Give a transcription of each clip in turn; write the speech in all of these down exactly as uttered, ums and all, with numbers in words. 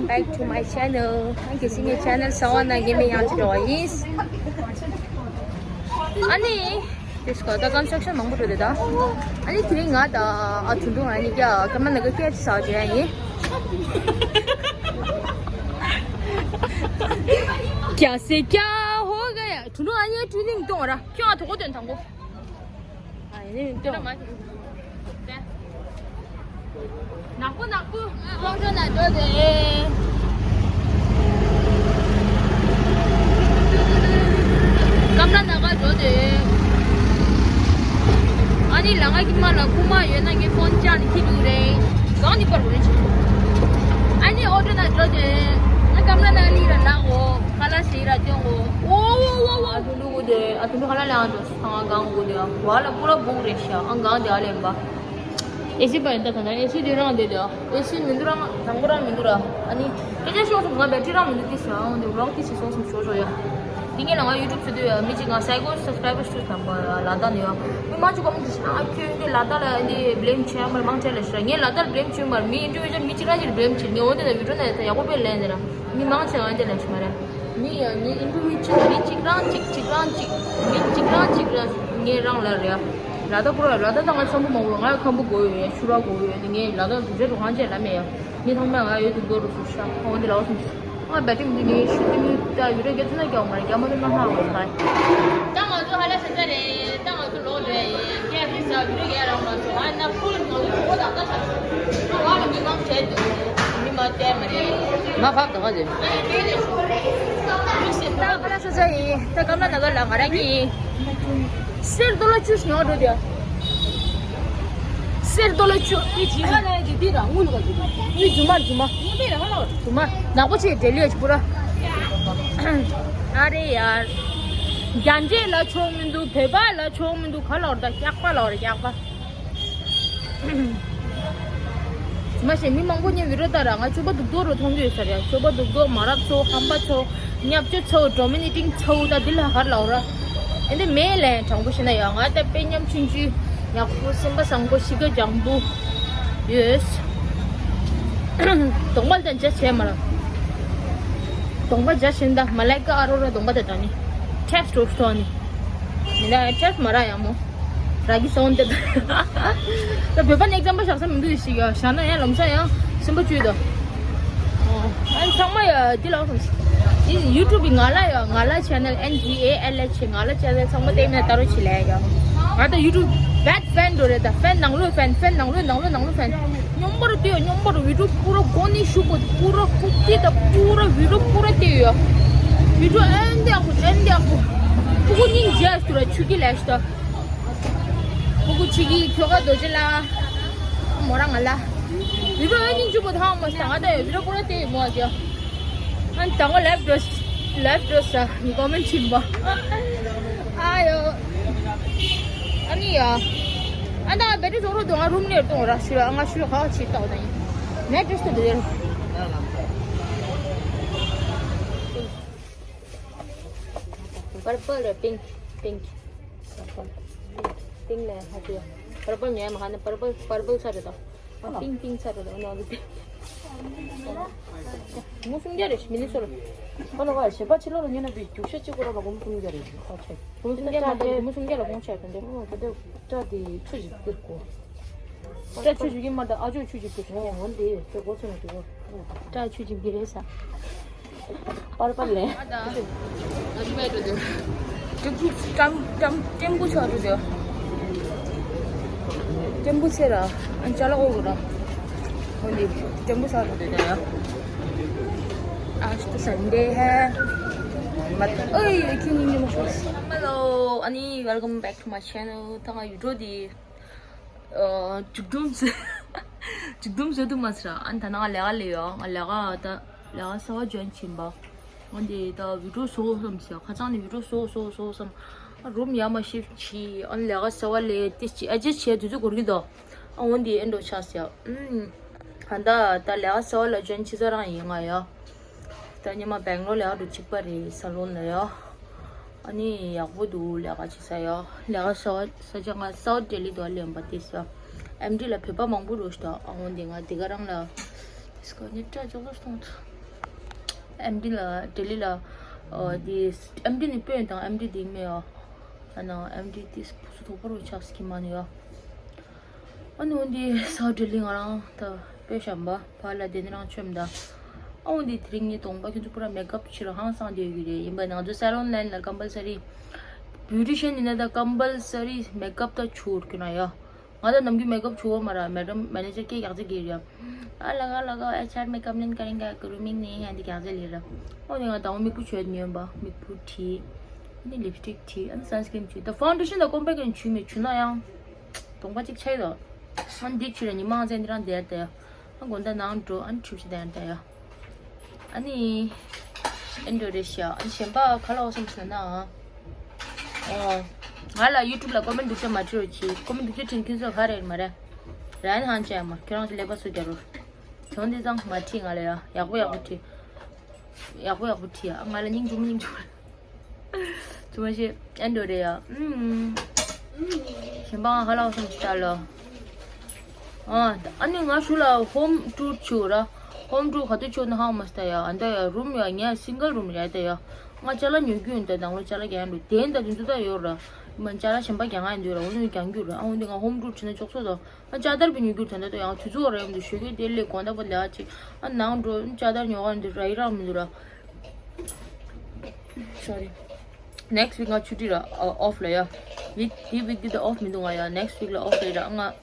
Back to my channel. ཨ་ནི་གལ་སྲིད་ངའི་channel་གསར་པ་ན་ངས་མི་ཡང་ཅིག་འགྲོ་བ་ཡིན། ཨ་ནི་དེ་སྐོར་ད་construction་མང་པོ་འགྲོ་དེ་ད། ཨ་ནི་དེ་རིང་ང་དང་ཨ་དུང་དུང་ཨ་ནི་ཀྱ་ཀ་མ་ན་ག་ཀེབ་ཟ་བྱེད་ཡ་ཡིན། ཀྱ་སེ་ཀྱ་ཧོ་ག་ཡ་དུང་དུང་ཨ་ནི་ཀྱ་ཊུ་ནིང་གཏོང་བ་ར་ཁྱོད་ང་དོ་གོ་དོན་དང་པོ། ཨ་ཡིན་ནི་ཡིན་ཏོ། ནག་པོ་ནག་པོ། ཁོང་ཁྲོ་ན་འགྲོ་དེ། ཀམ་ར་ན་ག་འགྲོ་དེ། ཨ་ནི་ལ་ང་ཀི་མ་ལ་ཁུ་མ་ཡོད་ན་ངའི་ཕོན་ཅག་ནི་ཁྱི་འདུག་རེད། གང་ནི་པར་རེད་ཅི། ཨ་ནི་ཨོ་ཏོ་ན་འགྲོ་དེ། ང་ཀམ་ར་ན་ལི་ར་ལ་འོ། ཁ་ལ་སི་ར་ཅོང་འོ། འོ་འོ་འོ་འོ། ཨ་དུང་དུང་གོ་དེ། ཨ་དུང་དུང་ཁ་ལ་ལ་ཡང་འགྲོ། ཨང་གང་གོ་དེ། བ་ལ་པུ་ར་བུག་རེད་ཤག་ཨང་གང་དེ་ཨ་ལེན་པ། ཨེ་སི་པ་ཡིན་ད་ད་ད་ཨེ་སི་དེ་རང་དེ་དེ། ཨེ་སི་མི་འདུག་རང་དང་པོ་རང་མི་འདུག་ར། ཨ་ནི་སྐད་ཆ་ཤོར་སོང་ང་བེ་ཊི་རི་རང་མི་འདུག་ཏི་ཤག་ཨང་དེ་ཝི་ལོག་ཏི་ཤི་སོང་སོང་ཤོར་ཤོར་ཡ། དེ་ངས་ལ་ང་ཡུ་ཊུབ་བཟོ་དུས་ཡ་མི་གཅིག་ང་སའི་གོ་སབ་སི་ཀ་རའི་བར་ཤུ་དང་པོ་ལ་དྭགས་ནས་ཡ། མི་མང་ཅིག་གོ་མེན་ཊི་ཤི་ཨ་ཁྱོད་འདི་ལ་དྭགས་ལ་འདི་བི་ལེམ་བྱས་མར་མང་ཆེ་ལ་ཤི་ར། ངས་ལ་དྭགས་ལ་བི་ལེམ་བྱས་མར་མི་ཨིན་ཊར་བིའུ་བྱས་མི་གཅིག་རང་ཅིག་ལ་བི་ལེམ་བྱས། ངས་འོ་དེ་ལ་བི་ཌི་ཡོ་ནས་ད་ཡག་པོ་དཔེ་ལན་དེ་ར། མི་མང་ཆེ་ང་འདི་ལ་ཤི་མ་ར། མི་ཡང་ངའི་ཨིན་ཊར་བིའུ་བྱས་མི་གཅིག་རང་གཅིག་གཅིག་རང་གཅིག་མི་གཅིག་རང་གཅིག་ར་ངས་རང་ལ་རེད་ཡ། ལ་དྭགས་པུ་ར་ལ་དྭགས་ད་ང་འཚམ་པོ་མང་པོ་ང་ཡང་ཁམ་བུ་དགོས་ཡོད་ཡ། ཕྱུ་ར་དགོས་ཡོད་ཡ། ངས་ལ་དྭགས་དུས་ཆེན་འགྲོ་གང་བྱས་ལ་མེད་ཡ། མི་ཚང་མས་ང་ཡོད་དུ་དགོས་རུ་སུ་ཤ་ཁོང་འདི་ལ་བ་སུ། ང་བེ་ཊི་རི་འདི་ངའི་ཤུ་ཏི་མི་ད་ཡུ་རེ་གེ་ཚུ་ན་རྒྱག་མ་རེད། རྒྱག་མ་རེད་ན་ཧ་གོ་ཧ། ད་ང་ཚོ་ཧ་ལ་ས་ཆ་རེད། ད་ང་ཚོ་ལོག་འགྲོ་ཡ་ཡིན། ཁྱེད་ཚོས་ཡུ་རེ་གེ་རང་མ་ང་ན་ཁུལ་ནང་ལོགས་ད་ལྟ་ཆགས་སོང་། ང་ལ་མི་མང་བྱས་འདུག་མི་མ་བལྟས་མ་རེད། ང་ཧབ་ད་ག་རེད། ད་ཀ་ལ་ས་ཆ་ཡིན། ད་ཀ་མ་ན་ག་ལ་ང་རང་གཉིས་ཡིན། གསེར་ཌོ་ལར་བཅུ་ཞིག་ཡོང་འགྲོ་དེ། གསེར་ཌོ་ལར་བཅུ། ངའི་སྦྱིན་པ་ན་ཡ་དེ་འདི་ར་དངུལ་ག་དེ་དངུལ་རྫུན་མ་རྫུན་མ། དངུལ་དེ་ར་ཧ་ལ་བ་རྫུན་མ། ནག་པོ་ཆེ་འབྲེལ་ཡོད་ཅིག་པུ་ར། ཨ་རེ་ཡར། རྒྱ་འབྲས་ལ་ཆོག་མི་འདུག་བོད་པ་ལ་ཆོག་མི་འདུག་ག་ལོར་ད་སྐྱག་པ་ལོར་སྐྱག་པ། མ་ཤེས་མི་མང་པོ་ཉིན་བི་རོ་ལྟ་ར་ང་སྤྱོད་པ་སྡུག་ཏོ་རུ་མཐོང་གི་ཡོད་ས་རེད། སྤྱོད་པ་སྡུག་ཏོ་མ་རབས་ཚོ་ཧམ་པ་ཚོ་ཉབ་ཆོས་ཚོ་ཌོ་མི་ནེ་ཊིང་ཚོ་ད་འདི་ལ་ཧར་ལའོ་ར། ཨེ་འདི་མེད་ལན་དྲང་པོ་ཤེས་ན་ཡང་ང་ད་དཔེ་ཉམ་ཆུང་ཆུང་ཡག་པོ་སེམས་པ་བཟང་པོ་གཤིས་ཀ་འཇམ་པོ་ཡོད། གདོང་པ་ལ་ད་འཇའ་བྱས་མ་ར། གདོང་པ་འཇའ་བྱས་ད་མ་ལའི་ཀ་ཨ་རོ་ར་གདོང་པ་དེ་ད་ནི་ཊེབ་སི་ཊོ་སི་ཊོ་ནི་མི་ད་ཊེབ་སི་མ་ར་ཡང་མོ། ར་གི་སོང་དེ་ད་བོད་པ་ནས་ཀྱང་པ་བཞག་ས་མི་འདུག་ཞིག་ཡ་བཞག་ན་ཡང་ལམ་སང་ཡང་སེམས་པ་བཅོས་དོ། ཨ་ཚང་མ་ཡ་འདི་ལ་འོང་སོང་། ཡུ་ཊུབ་པི་ང་ལ་ཡ་ང་ལ་ཆེ་ནལ་N G A L H ང་ལ་ཆེ་ནལ་ཚང་མ་ལྟས་ན་ད་རུ་ཆི་ལ་ཡ། ང་ད་ཡུ་ཊུབ་བེཌ་ཕེན་འགྲོ་རེད། ད་ཕེན་ནང་ལོས་ཕེན་ཕེན་ནང་ལོས་ནང་ལོས་ནང་ལོས་ཕེན། སྙོམས་པོ་རུ་ལྟོས་སྙོམས་པོ་རུ་བི་ཌིའོ་པུ་ར་གོ་ནི་ཤུགས་པོ་པུ་ར་ཀུག་ཏི་ད་པུ་ར་བི་ཌིའོ་པུ་ར་ལྟོས་ཡོད། བི་ཌིའོ་ཨེན་དེ་ཨ་ཁུ་ཨེན་དེ་ཨ་ཁུ་ཕྲུ་གུ་སྙིང་རྗེ་ཨ་ཤུ་ར་ཆུ་གི་ལས་ཤུ་ད། ཕྲུ་གུ་ཆི་གི་ཁྱོ་ག་རྡོ་རྗེ་ལ་མོ་རང་ང་ལ་བི་ཌིའོ་ཨེན་སྙིང་རྗེ་པོ་ཐང་མོ་ཤ་ང་ད་ཡོད་བི་ཌིའོ་པུ་ར་ལྟོས་ཡོད་མོ་ཨ་ཅག་ཨན་དང་པོ་ལེབ་ཌོས་ལེབ་ཌོས་ས་ནི་ཀོ་མེན་ཊི་ཆིན་པ། ཨ་ཡོ། ཨ་ནི་ཡ། ཨ་ད་བེ་ཊི་རི་བཟོ་རོགས་དང་ང་རུམ་ནས་གཏོང་ར་ཤི་ར་ང་ཤི་ར་ཁ་ཆི་ཏོག་ད་ཡིན། ནེ་ཌོས་ཏོ་དེ། Purple or pink? Pink. Purple. Pink ལ་ཧ་ཅི། Purple ཉན་མ་ཧ་ནི་purple purple ས་རེད་དོ། ཨ་pink pink ས་རེད་དོ་ནོ་དེ། སྒོར་མོ་སུམ་བརྒྱ་རེད་མི་ནི་སོ་ར། ཨ་ལ་བ་ཞེ་པ་ཕྱི་ལོགས་ལ་ཉོས་ན་བི་རྒྱུག་ཤ་གཅིག་པོ་ར་ལ་སྒོར་མོ་སུམ་བརྒྱ་རེད། ཁ་ཆེ། སྒོར་མོ་སུམ་བརྒྱ་མ་གཏོགས་སྒོར་མོ་སུམ་བརྒྱ་ལ་གོང་ཆེ་ག་འདྲ། ཨོ་ད་ལྟ་སྐྲ་དེ་ཆུ་ཞིག་ཀིར་གོ། སྐྲ་ཆུ་ཞིག་གི་མ་ད་ཨ་ཅོ་ཆུ་ཞིག་ཀིར་གོ། འོ་འདི་ཁྱོད་གོ་ཚོད་མ་ཐུག་གོ། སྐྲ་ཆུ་ཞིག་གི་རེད་ས། པར་པར་ལེན། ཨ་ད། ཨ་ཅི་མེད་འགྲོ་དེ། ཀྲམ་ཀྲམ་ཀྲམ་ཀྲམ་བུ་ཆགས་འགྲོ་དེ། ཀྲམ་བུ་ཚེ་ར། ཨ་ཅ་ལག་འོ་ར། འོ་འདི་ཀྲམ་བུ་ཆགས་འགྲོ་དེ་ད་ཡ། आज तो संडे है। मत ओए क्यों नहीं मशहूर। Hello, अनि welcome back to my channel. ད་ང་ཡུ་ཊུབ་དེ། ཨ། མཇུག་སྡོམ་བཟོས། མཇུག་སྡོམ་བཟོས་འདུག་མ་ཟེར། ཨ་ནི་ད་ནང་ལས་ཀ་ལས་ཡོད། ང་ལས་ཀ་ད་ལས་ཀ་གསར་པ་ཇོ་ཡིན་བྱིན་པ། ཨ་འདི་ད་བི་ཌིའོ་བཟོ་བསམ་ཟེར། ཁ་སང་ནས་བི་ཌིའོ་བཟོ་བཟོ་བཟོ་བསམ། ཨ་རུམ་ཡར་མར་ཤིབ་བྱས། ཨ་ནི་ལས་ཀ་གསར་པ་ལས་ཏེ་ཅི་ཨ་ཅེ་བྱས་དུས་ཚོད་འགོར་གི་འདུག་ཨ་འོ་འདི་ཨེ་འགྲོ་ཆགས་ཟེར། ཨུམ། ད་ད་ལས་ཀ་གསར་པ་ལ་ཇོ་ཡིན་བྱེད་ས་རང་ཡིན་ང་ཡ། ད་ཉི་མ་སྦེང་ལོར་ལས་ཀ་འགྲོ་གཅིག་པ་རེད་ས་ལོན་ལ་ཡ། ཨ་ནི་ཡག་པོ་འདུག་ལས་ཀ་བྱེད་ས་ཡ། ལས་ཀ་ས་ས་ཆ་ང་སའུ་ཐ་ལྡི་ལི་དུ་ལེན་པ་དེ་ས། ཨེམ་ཌི་ལ་བོད་པ་མང་པོ་འགྲོ་ཤི་ད། ཨ་འོ་འདི་ང་འདི་ག་རང་ལ་སི་ཀ་ནི་ཏྲ་ཅོག་ལོ་སྟོང་ཐུ། ཨེམ་ཌི་ལ་ལྡི་ལི་ལ་འོ་དེ་ཨེམ་ཌི་ནི་སྤོས་དང་ཨེམ་ཌི་དེ་མེད་ཡ། ཨ་ན་ཨེམ་ཌི་དེ་སུ་དོག་པོ་རུ་ཆགས་ཀྱི་མ་ནི་ཡ། ཨ་ནི་འོན་ཏེ་ས་ལྡི་ལི་ང་རང་ད་དཔེ་བཤམས་པ་ཕ་ལ་དེ་ནི་རང་ཆོམ་ད། ཨ་འོན་ཏེ་དེ་རིང་ངའི་གདོང་པ་ཁྱོད་ཚོ་པུ་ར་མེག་ཨབ་བྱེད་ར་ཧང་སང་དེ་ཡོད་ཀྱི་རེད། ཡིན་པ་ང་ཚོ་སེ་ལོན་ལན་ལ་ཀམ་པལ་སར་རི། བིའུ་ཊི་ཤན་ཡིན་ན་ད་ཀམ་པལ་སར་རི་མེག་ཨབ་ད་བྱུག་གི་ན་ཡ། ང་ད་ནམ་རྒྱུན་མེག་ཨབ་བྱུག་པ་མ་ར། མེ་ཌམ་མེ་ནེ་ཇར་སྐད་རྒྱག་ཅིག་གི་ར། ཨ་ལ་ག་ལ་ག་ཨེཆ་ཨར་མེག་ཨབ་ལེན་ཀ་རིང་ག་གུ་རུ་མིང་ནི་ཧན་དི་རྒྱག་ཅིག་ལི་ར། ཨོ་ནི་ང་ད་འོ་མིག་པུ་བྱོས་ཉོན་པ་མིག་པུ་བྲིས། ཨ་ནི་ལིབ་སི་ཊིག་བྲིས། ཨ་ནི་སན་སི་ཀྲིན་བྲིས། ད་ཕའུན་ཌེ་ཤན་ད་ཀོམ་པེག་ཀྱི་བྱུག་མེད་བྱུག་ན་ཡང་། གདོང་པ་གཅིག་ཆགས་ཡོད། ཨ་ནི་འདི་བྱུག་ར་ཉི་མ་ཚན་འདི་རང་བསྡད་དེ། ཨ་དགོང་དག་ནང་འགྲོ་ཨ་ནི་ཁྲུས་བྱེད་དེ་ཡང་བསྡད་ཡ། ཨ་ནི། ཨེ་འགྲོ་རེད་ཤག་ཨ་ནི་གཞན་པ་ག་ལ་འོ་སམ་ཟེར་ན། ཨོ། ང་ལ་ཡུ་ཊུབ་ལ་ཀོ་མེན་སྡུག་ཅག་མ་བྲིས་རོགས་གྱིས། ཀོ་མེན་སྡུག་ཅག་བྲིས་མཁན་ཚོ་ག་རེ་རེད་མ་རེད། རན་ཧང་ཅག་མ་ཁྱོད་རང་ཚོ་ཀླད་པ་སུ་རྒྱག་རོགས། དོན་འདི་ཙང་མ་བྲིས་ང་ལ་ཡ། ཡག་པོ་ཡག་པོ་བྲིས། ཡག་པོ་ཡག་པོ་བྲིས་ཡ། ང་ལ་སྙིང་རྗེ་མོ་སྙིང་རྗེ་མོ། ཚུ་མ་ཤེས་ཨེ་འགྲོ་རེད་ཡ། ཨུམ། གཞན་པ་ང་ཧ་ལ་བ་སོང་ཅི་ལྟར་ལ། ཨ་ཨ་ནི་ང་ཞུ་ལ་ཧོམ་ཊུར་བྱུག་ར། ཧོམ་ཊུར་ག་དུས་བྱུག་ན་ཧང་མ་སྟ་ཡ། ཨ་འདའ་ཡ་རུམ་ཡ་ངས་སིང་གལ་རུམ་རེད་ད་ཡ། ང་ཅ་ལག་ཉོ་རྒྱུ་ཡིན་ད་ནང་ལོ་ཅ་ལག་རྒྱག་འགྲོ་དེ་འདའ་དེ་ཚོ་ད་ཡོད་ར། མ་ཅ་ལག་གཞན་པ་རྒྱག་ང་ཡིན་འདུག་ར། འོ་ནི་རྒྱག་རྒྱུ་ར། ཨ་འོ་འདི་ང་ཧོམ་ཊུར་བྱས་ན་ཅོག་ཚོད་དོ། ཨ་ཅ་དར་བི་ཉོ་རྒྱུ་དོན་དག་ཏུ་ཡང་དུས་ཚོད་རེད་འདུག་ཞོགས་ཀས་དེ་ལས་དགོང་དག་པ་ལས་ཨ་ཅིག་ཨ་ནང་འགྲོ་ཅ་དར་ཉོ་ག་འདུག་ར་ཡི་རང་མི་འདུག་ར། Sorry. Next week ང་ཆུ་ཊི་ར་ཨོཕ་ལ་ཡ། ཝིག་དེ་ཝིག་དེ་ད་ཨོཕ་མི་འདུག་ང་ཡ། Next week ལ་ཨོཕ་རེད་ར་ང་།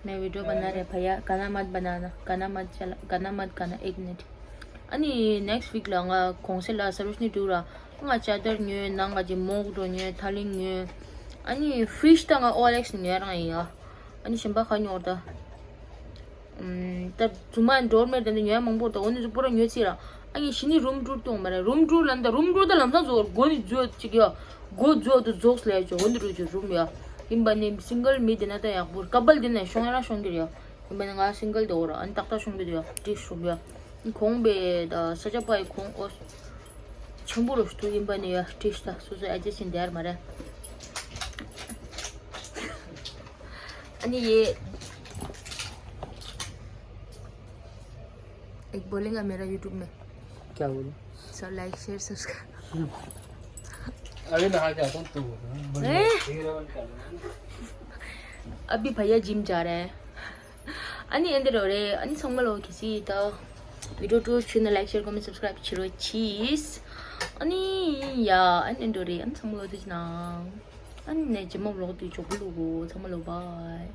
मैं वीडियो बना रहे भैया, गाना मत बनाना, गाना मत चला, गाना मत गाना, एक मिनट। ཨ་ནི་next week ལ་ང་གོང་སེ་ལ་སར་ཝི་སི་ནི་འགྲོ་ར། ང་ཅ་དར་ཉོས། ནང་ང་ཅི་མོག་འགྲོ་ཉོས། ཐ་ལིང་ཉོས། ཨ་ནི་ཕིཤ་ད་ང་ཨོ་ཨེལ་ཨེགས་ཉོས་རང་ཡིན་ཡ། ཨ་ནི་གཞན་པ་ཁ་ཉོ་ད། ཨམ། ད་རྫུན་མ་འགྲོར་མེད་དེ་འདྲ་ཉོ་ཡ་མང་པོ་འདུག་འོ་ནི་ཚོ་པོ་ར་ཉོ་ཚིག་ར། ཨ་ཡིན་ཞི་ནི་རུམ་ཊུར་གཏོང་མ་རེད། རུམ་ཊུར་ལ་འདི་རུམ་ཊུར་ད་ལམ་སང་ཚོ་སྒོ་ནི་རྫོགས་ཅིག་ཡ། སྒོ་རྫོགས་དུ་རྫོགས་ལས་ཅོ་འོ་ནི་རུ་ཅོ་རུམ་ཡ། ཡིན་པ་ནི་སིང་གལ་མི་དེ་ན་ད་ཡག་པོ་རེད། ཀ་པལ་དེ་ན་ཤོང་ཡ་ར་ཤོང་གི་རེད་ཡ། ཡིན་པ་ནི་ང་སིང་གལ་དེ་འོ་ར། ཨ་ནི་ཏག་ཏག་ཤོང་གི་རེད་ཡ། ཏི་ཤོང་ཡ། གོང་པའི་ད་ས་ཆ་པའི་གོང་འོ། ཆེན་པོ་རུ་ཞུ་ཡིན་པ་ནི་ཡ། ཏི་ཤ་ད་སོ་སོ་ཨ་ཅེ་ཤིན་དེར་མ་རེད། ཨ་ནི་ཡེ། एक बोलेगा मेरा YouTube में। क्या बोलूं? सब लाइक शेयर सब्सक्राइब। अभी नहा के आता हूँ तो बोलूँ। हैं? अभी भैया जिम जा रहे हैं। ཨ་ནི་ཨེ་འདི་རོ་རེད། ཨ་ནི་ཚང་མ་ལོ་གི་སི་ད་video ཏུ་ཆུ་ན་like share comment subscribe བྱེད་རོགས་གྱིས། ཨ་ནི་ཡ་ཨ་ནི་ཨེ་འདི་རོ་རེད། ཨ་ནི་ཚང་མ་ལོ་དུ་ཅི་ན། ཨ་ནི་ནས་ཇེ་མོ་ལོག་དུ་ཇོག་པོ་ལུ་གོ། ཚང་མ་ལོ་bye།